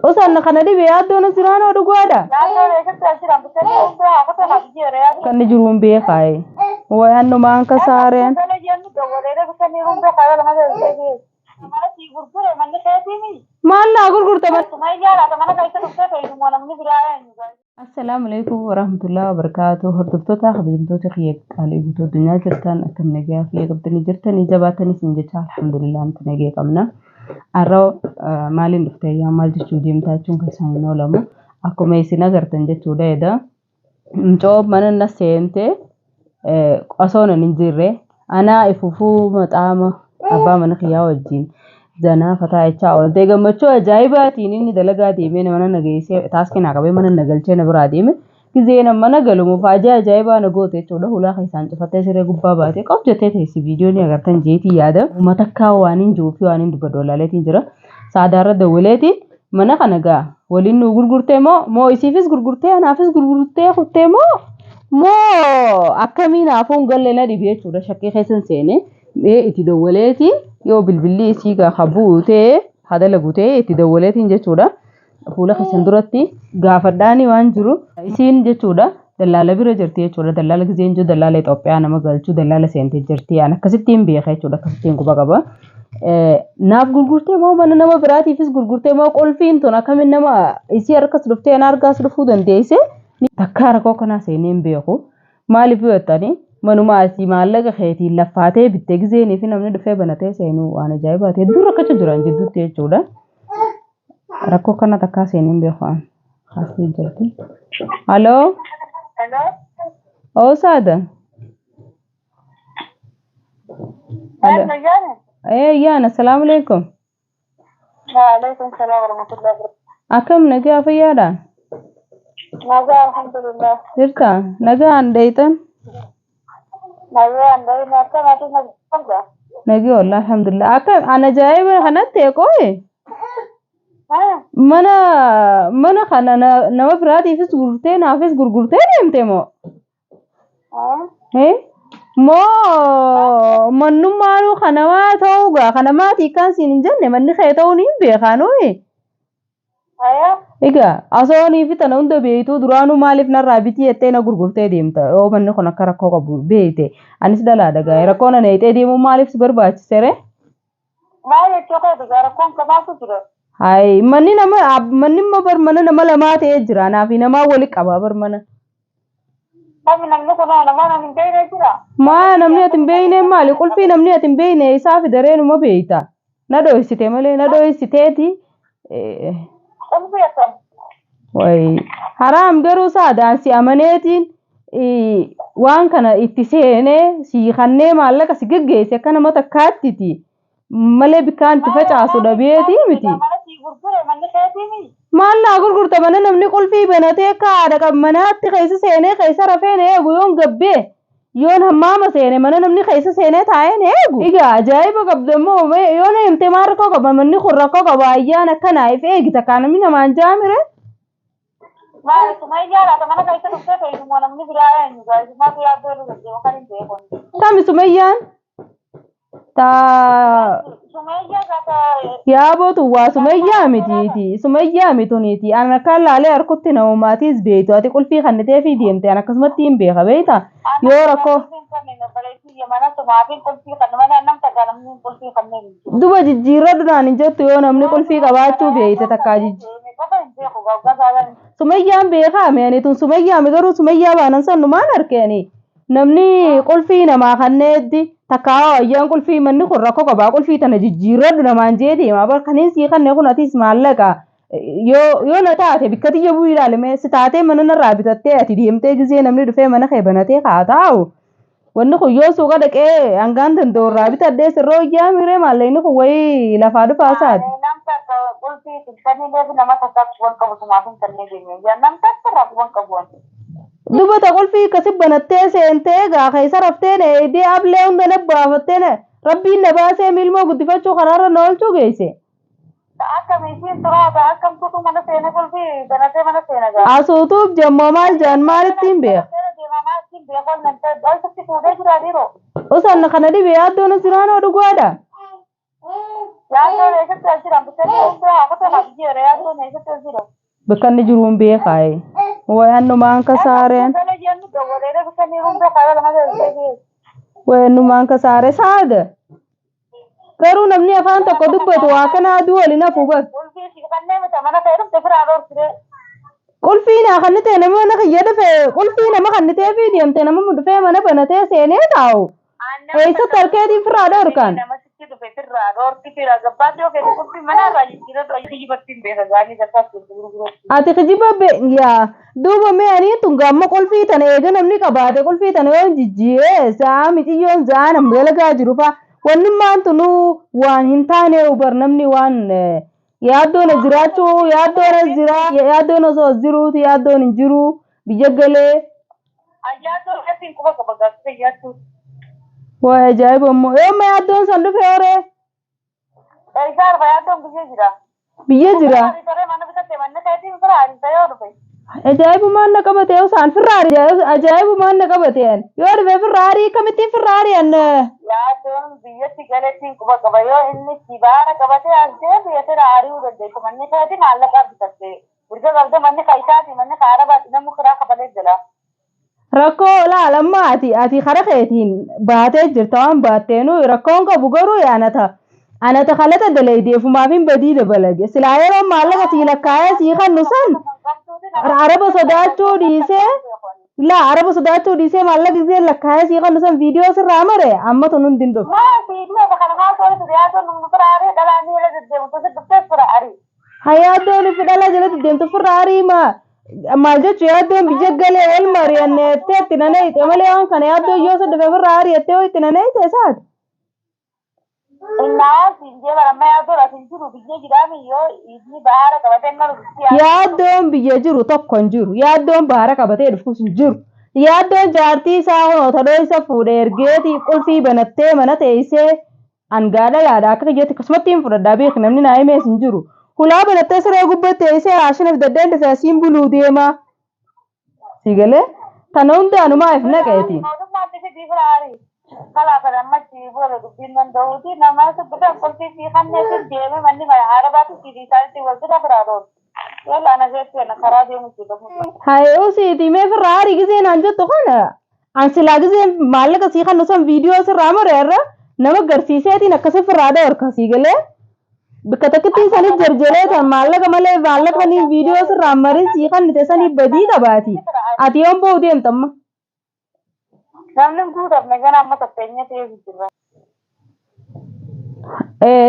Osaan kana dhibe yaaddoon as jiraanoo dhugaadha. Kan inni jiru hin beekaaye. Waannumaan kasaareen. Maal naa gurgurta Assalaamu alaikum warahmatullahi wabarakaatuh. Hordoftoota kabajamtoota kiyya qaalii guutuu addunyaa jirtan akkam nagaa fayyaa qabdanii jirtanii jabaatanii isin jecha alhamdulillah nuti nagaa qabna. Har'a maaliin dhufte yaa maal jechuu deemtaa jechuun keessaan hin oolamu. Akkuma isin agartan jechuudha eda. Mucoo mana na seente osoo nan hin jirre anaa ifufuu maxaama abbaa mana kiyyaa wajjin zanaa fataa jechaa ooltee gammachuu ajaa'ibaatiin inni dalagaa deemee mana na geessee taaskii naa qabee mana na galchee na biraa deeme gizee na mana galu mufaajaa ajaa'ibaa na goote jechuudha hulaa keessaan cufattee siree gubbaa baatee qof jettee teessi viidiyoo ni agartan jeetii yaada uummata takkaa waan hin jiruu fi waan hin dubbadhu walaaleetiin jira saadaarra dawwaleetiin Mana kana gaa waliin nuu gurgurtee moo moo isiifis gurgurtee anaafis gurgurtee kuttee moo moo akkamii naafuu hin galle na dhibe jechuudha shakkii keessan seene mee itti dawwaleetiin yoo bilbilli isii gaa ka bu'u ta'e ha dalagu ta'e itti dawwaleetiin jechuudha fuula keessan duratti gaafadhaanii waan jiru isiin jechuudha dallaala bira jirti jechuudha dallaala gizeen jiru dallaala Itoophiyaa nama galchu dallaala seentee jirti an akkasittiin beeka jechuudha akkasittiin quba qaba. Naaf gurgurtee moo mana nama biraatiifis gurgurtee moo qulfiin tun akkamiin nama isii harkas dhuftee ana harkaas dhufuu dandeesse takkaa rakkoo kanaa seenee hin beeku. Maaliif yoo jettani manuma asii maallaqa keetiin laffaatee bittee gizeenii fi namni dhufee banatee seenuu waan ajaa'ibaati. Hedduu rakkachuu jiran jidduutti jechuudha. Rakkoo kana takkaa seenee hin beeku an. Kaasee jirti. Haloo. Hello? Oo saada. Hello. Hello, Janet. Eh yaana assalaamu alaikum. Waalaikum salam warahmatullahi wabarakatuh. Akkam nagaa fayyaadha? Nagaa alhamdulillah. Jirta? Nagaan dheeyxan? Nagaa andai akka maatii nagaa. Nagee wallah alhamdulillah. Akka an ajaa'iba kanatti qoye mana mana kana nama biraatiifis gurgurtee naafis gurgurtee deemte moo? Eh? Moo mannummaanuu kan namaa ta'uu gaa kan namaatii kan siin hin jenne manni kee ta'uun hin beekaanuu. Egaa asoonii fi tana hunda beektuu duraanuu maaliif narraa bitii jettee na gurgurtee deemta yoo manni kun akka rakkoo qabu beekte anis dhalaadha gaa rakkoo na neexee deemuu maaliif si barbaachise ree? Maal jechuu keeti gaa rakkoon kamaatu jira. Hayi manni nama manni immoo bar mana nama lamaa ta'ee jira anaa fi namaa wali qaba bar mana. Kami namni kun nama nan hin beekne jira. Maa namni ati hin beekne maali qulfii namni ati hin beekne isaa fidaree numa beekta. Na dhoysite malee na dhoysiteeti. Qulfii akkam. Wayi haraam garuu saadaan si amaneetiin waan kana itti seenee si kannee maallaqa si geggeesse akka nama takkaattiti malee bikkaan itti facaasu dhabeetii miti. Mana sii gurgure manni keetiimi. Maal naa gurgurta mana namni qulfii banatee akka haadha qab manaatti keessa seenee keessa rafee na eegu yoon gabbee yoon hammaama seene mana namni keessa seenee taa'ee na eegu. Egaa ajaa'iba qabda immoo yoo na himte maal rakkoo qaba manni kun rakkoo qaba ayyaan akkanaa if eegi takkaa namni namaan jaamire. Maal sumayyaa laata mana keessa dhuftee fayyadamoo namni biraa eenyu gaa isumaatu yaaddoo irra deddeema kan hin beeku. Tami sumayyaan ta Sumayyaa gaata yaaboo tun waa sumayyaa mitiiti sumayyaa mituniiti an akkaan laalee harkutti namumaatiis beektu ati qulfii kanniteefii deemte an akkasumatti hin beeka beekta yoo rakkoo duba jijjiirradhu naan hin jettu yoo namni qulfii qabaachuu beekte takkaa jijji sumayyaan beekaa mi ani tun sumayyaa mi garuu sumayyaa baanan san numaan arke ani namni qulfii namaa kanneetti takkaa ayyaan qulfii manni kun rakkoo qabaa qulfii tana jijjiirradhu namaan jee deema bar kaniin sii kanne kun atis maallaqa yoo na taate bikka tiyya bu'ii ilaali mee si taatee mana narraa bitattee ati deemtee gizee namni dhufee mana kee banatee haa taa'u Wanni kun yoo suuqa dhaqee hangaan danda'u irraa bitadhee sirra hojjaa miree maallaqni kun wayii lafaa dhufaa isaati. Nam takka qulfii silkaniilee fi nama takka quban qabu sumaaf hin kennee deemee jira. Nam takka irraa quban qabu wanti. Dubata qulfii akkasi banattee seentee gaa keessa raftee na eegdee ablee hunda na baafattee na rabbiin na baasee miilmoo guddifachuu karaarra na oolchuu geesse. Akka miisiin turaa akkamtuutu mana seene qulfii banatee mana seena gaa. Asuutuuf jemmoo maal jaan maalitti hin beeka. Osaan kana dhibe yaaddoon as jiraanoo dhugaadha. Yaaddoon eessatti as jira? Bakka inni jiru haa kutaa haa jijjiirra. Yaaddoon eessatti as jira? Bakka inni jiru hin beekaaye. Wayannumaan kasaareen. Galee jennu dawwaleera bakka inni jiru beekaa lama ta'e. Wayannumaan kasaare saada. Garuu namni afaan tokko dubbatu waa kana aduu waliin hafu bar. Qulfii si kanneen miti mana ta'e dhufte firaa dhoortire. Qulfii naa kan ta'e nama mana kiyya dhufe qulfii nama kan ta'e fi deemte nama dhufee mana banatee seenee taa'u. Eessatti harkeetiin firraa dhoorkan? Nama sitti dhufe firraa dhoorti fira gabbaatti yoo fedhe qulfii mana irraa jijjiirra kijibattiin beeka gaanii zakkaaf gurguruu. Ati kijiba yaa duuba mee ani tun gaamma qulfii tana eega namni qabaate qulfii tana yoo jijjiiree sa'a miciyyoon sa'a nam dalagaa jiru fa'a wannummaan tunuu waan hin taane bar namni waan yaaddoon as jiraachuu yaaddoon as jira yaaddoon osoo as jiruuti yaaddoon hin jiru biyya galee. Ayyaatoo irratti hin quba qaba gaaffii ayyaatoo. Waa ajaa'iba immoo yooma yaaddoon san dhufe horee Eessaa dhufa yaaddoon biyya jira. biyya jira. Mana bitatte manni keetiin fira ariisa yoo dhufe. Ajaa'ibumaan na qabate yoo isaan firraari ajaa'ibumaan na qabate yoo dhufe firraarii kamittiin firraarii an Yaaddoon biyyatti galeettiin quba qaba yoo inni sibaara qabatee as deebi'e fira ari'uu dandeessu manni keetii maallaqaa bitatte. Mirga qabda manni kaayisaati manni kaarabaati namni kiraa kafalee jira. Rakkoo laal amma ati kara keetiin baatee jirta waan baatteenu rakkoon qabu garuu anata anata kalata dalaydeefumaaf hin badii dabalage silaa yeroo maallaqa sii lakkaa'ee sii kannu san araba sodaachuu dhiisee laa araba sodaachuu dhiisee maallaqa isee lakkaa'ee sii kannu san viidiyoo sirraa mare amma tun hundi hin dhufu. Maa viidiyoo kana haasoo ture yaaddoon namni fira arii dhalaa miila deddeemtu si dhuftee fira arii. Yaaddoon fi dhalaa jalatti deemtu firraa arii maa maal jechuu yaaddoon biyya galee wal mari'anneettee itti nanayite malee waan kana yaaddoon yoo isa dhufe firraa ari'attee yoo itti nanayite isaati. Innaa siin jee baramma yaaddoon as hin jiru biyya jiraami yoo inni baara qabatee malu biyya. Yaaddoon biyya jiru tokko hin jiru. Yaaddoon baara qabatee dhufus hin jiru. Yaaddoon jaartii isaa kunoo tadhoo isa fuudhee ergeeti qulfii banattee mana teessee hangaa dhalaadha akka kiyyaatti akkasumatti hin fudhadhaa beek namni naa himees hin jiru. Hulaa banattee siree gubbatti teessee raashina fidadheen dhufe asiin buluu deema. Si galee tana hundaanumaa if naqeeti. Mootummaan ifi fira arii. Kalaaf ammachi booda dubbiin danda'uuti nama subbita qulfii fi kanneen deeme manni mana arabaatti siidii isaaniitti wal bira firaa dhoon. Yalla ana keessatti ana karaa deemu jedhamu. Haye usiiti mee firraa arii gisee naan jettu kana an silaa gisee maallaqa sii kannu san viidiyoo sirraa mure irra nama garsiiseetiin akkasi firraa dhoorka sii galee bakka takkittiin sanii jarjaree tan maallaqa malee maallaqa nii viidiyoo sirraa marii sii kannite sanii badii qabaati. Ati yoon ba'u deemta amma. Namni guutamne gana amma fakkeenyaa ta'ee jira.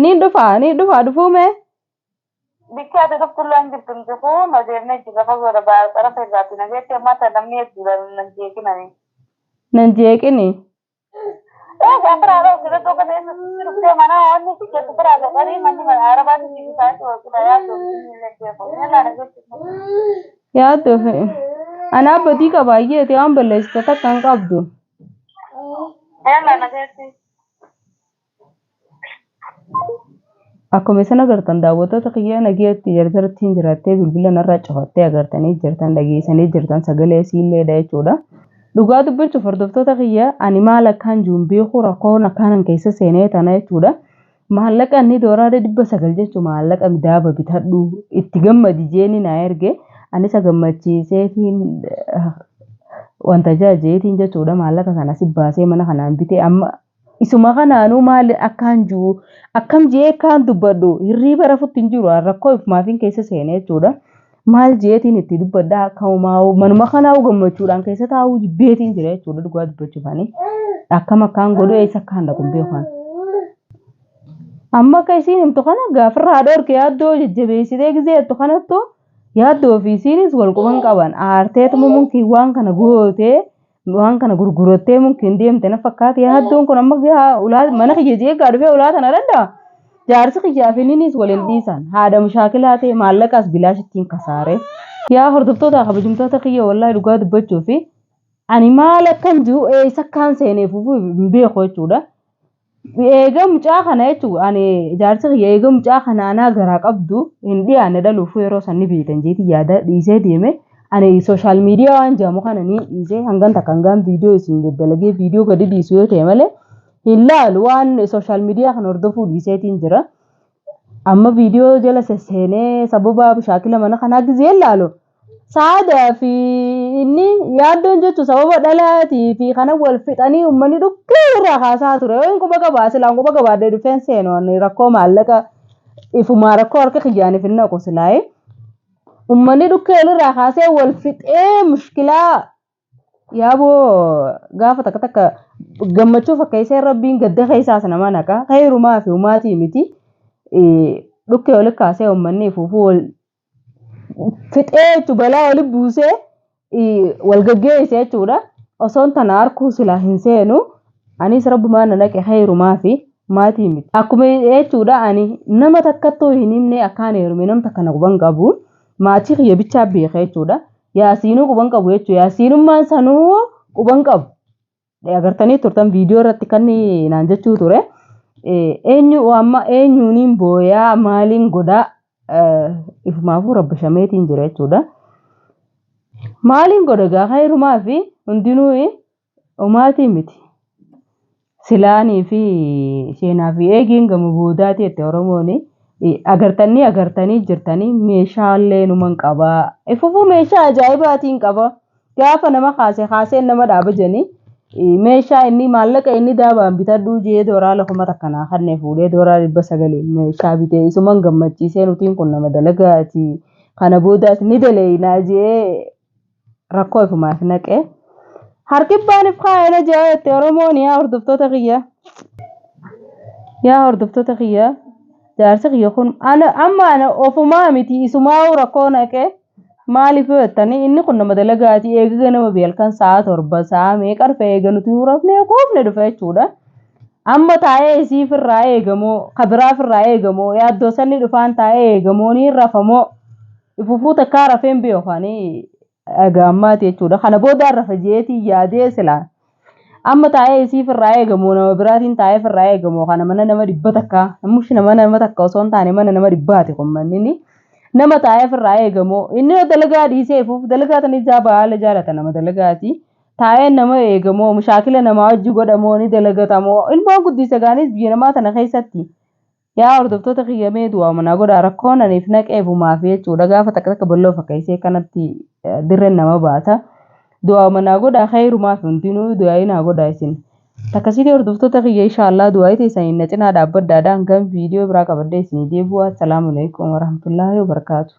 Niin dhufa niin dhufa dhufuu mee. Bikki ati dhuftullee hin jirtu hin jiru adeemnee jira fagoodha xarafa irraati nageetti ammaa tan namni hedduudha nan jeeqinani. Nan jeeqini. Ee gaafa raaroo sirrii tokko ta'e dhuftee mana wanni si jettu biraa gabaarii manni mana arabaatti si isaatti wal qixa yaaddu illee jeequ. Yalla nageetti. Yaaddoo anaa badii qabaayyeeti waan balleessite takka hin qabdu. Yalla nageetti. Akkuma isin agartan daawwattoota kiyya nageetti jarjartiin jiraattee bilbila narraa cufattee agartanii jirtan dhageessanii jirtan sagalee siilleedha jechuudha. Dhugaa dubbachuuf hordoftoota kiyya ani maal akkaan jiru beeku rakkoon akkaanan keessa seenee tana jechuudha. Maallaqa inni doolaara 900 jechuun maallaqa midaaba bitadhu itti gammadi jeeni na erge anis gammachiiseetiin wanta jaajeetiin jechuudha maallaqa kana si baasee mana kanaan bitee amma isuma kanaanuu maal akkaan jiru akkam jee akkaan dubbadhu hirriiba rafutti hin jiru rakkoo ifumaafin keessa seenee jechuudha. Maal jeetiin itti dubbadhaa akka manuma kanaa'u gammachuudhaan keessa taa'uu jibbeetiin jira jechuudha dhugaa dubbachuuf ani akkam akkaan godhu eessa akkaan dhaqu hin beeku ani. Amma akka isiin himtu kana gaafirraa dhoorke yaaddoo jajjabeessitee gisee jettu kanattu yaaddoo fi isiinis wal quban qaban aarteetuma mumkiin waan kana gootee waan kana gurgurattee mumkiin deemte na fakkaate yaaddoon kun amma ulaa mana kiyya jeegaa dhufee ulaa tana danda'a. Jaarsi kiyyaa fi innis waliin dhiisan haadha mushaakilaa ta'e maallaqaas bilaashittiin kasaare. Yaa hordoftoota kabajamtoota kiyya wallaahi dhugaa dubbachuu fi ani maal akkan jiru eessa akkaan seeneef hin beeku jechuudha. Eega mucaa kana jechuun ani jaarsi kiyya eega mucaa kana anaa garaa qabdu hin dhiyaanne dhaluuf yeroo san ni beektan jeeti yaada dhiisee deeme. Ani sooshaal miidiyaa waan jedhamu kana ni dhiisee hangan takka hangaan viidiyoo isin daddalagee viidiyoo gadi dhiisu yoo ta'e malee hin laalu waan sooshaal miidiyaa kana hordofuu dhiiseetiin jira. Amma viidiyoo jala sesseenee sababa mushaakila mana kanaa gizeen laalu Saadaa fi inni yaaddoon jechuun sababa dhalaatii fi kana wal fixanii uummanni dhukkee irraa kaasaa ture. Hin quba qabaa silaan quba qabaadhee dhufeen seenu ani rakkoo maallaqa ifumaa rakkoo harka kiyyaaniif hin naqu silaa'ee. Uummanni dhukkee walirraa kaasee wal fixee mushkilaa yaaboo gaafa takka takka gammachuu fakkeessee rabbiin gadda keessaas nama naqa. Khayrumaa fi humaatii miti. Dhukkee wali kaasee uummanni ifuufuu wal fixee jechuun balaa wali buusee wal gaggeesse jechuudha. Osoon tana arkuu silaa hin seenu anis rabbumaan na naqe khayrumaa fi maatii miti. Akkuma jechuudha ani nama takkattuu hin himne akkaan heerume nam takka na quban qabu. Maatii kiyya bichaa beeka jechuudha. Yaasiinuu quban qabu jechuudha. Yaasiinummaan sanuu quban qabu. Agartanii turtan viidiyoo irratti kan naan jechuu ture. Eenyu amma eenyuuniin booyaa maaliin godhaa ifumaafuu rabbashameetiin jira jechuudha. Maaliin godha gaa khayrumaa fi hundinuu homaatii miti. Silaanii fi sheenaa fi eegiin gama boodaati jette Oromoon. Agartanii agartanii jirtanii meeshaalee numan qabaa. Ifufuu meeshaa ajaa'ibaatiin qaba. Gaafa nama kaase kaaseen nama dhaaba jedhanii meeshaa inni maallaqa inni daabaan bitadhuu jee dooraala 1000 naa kannee fuudhee dooraa 900 meeshaa bitee isuman gammachiisee nutiin kun nama dalagaati. Kana boodaas ni daleeynaa jee rakkoo ifumaaf naqe. Harkibbaan if kaa'e na jaa jette Oromoon yaa hordoftoota kiyya. Yaa hordoftoota kiyya jaarsi kiyya kun ana amma ana ofumaa miti isumaa rakkoo naqe maaliif yoo jettanii inni kun nama dalagaati eega ganama beelkan sa'a 7 sa'a meeqa dhufe eega nuti rafnee quufne dhufe jechuudha. Amma taa'ee isiif irraa eegamoo kabiraaf irraa eegamoo yaaddoo sanni dhufaan taa'ee eegamoo ni rafamoo ifufuu takkaa rafeen beeku ani egaa ammaati jechuudha. Kana booda rafa jeetii yaadee silaa. Amma taa'ee isiif irraa eegamoo nama biraatiin taa'ee irraa eegamoo kana mana nama 100 namushi nama nama takka osoo hin taane mana nama dhibbaati kun manni nama taa'ee irraa eegamoo inni dalagaa dhiisee ifuuf dalagaa tani jaaba haala jaalata nama dalagaati. Taa'ee nama eegamoo mushaakila namaa wajji godhamoo ni dalagatamoo ilmaan guddisa gaanis biyya namaa tana keessatti. Yaa hordoftoota kiyya mee du'aa manaa godhaa rakkoon aniif naqee bumaaf jechuudha gaafa takka takka balloo fakkeessee kanatti dirreen nama baasa. Du'aa manaa godhaa khayrumaaf hundinuu du'aa naa godhaa isin. Takkasiitii hordoftoota kiyya inshaallah du'aa teessanii na cinaa dhaabbadhaadhaan hangam viidiyoo biraa qabadhee isinii deebi'u. Assalaamu alaikum warahmatullaahi wabarakaatu.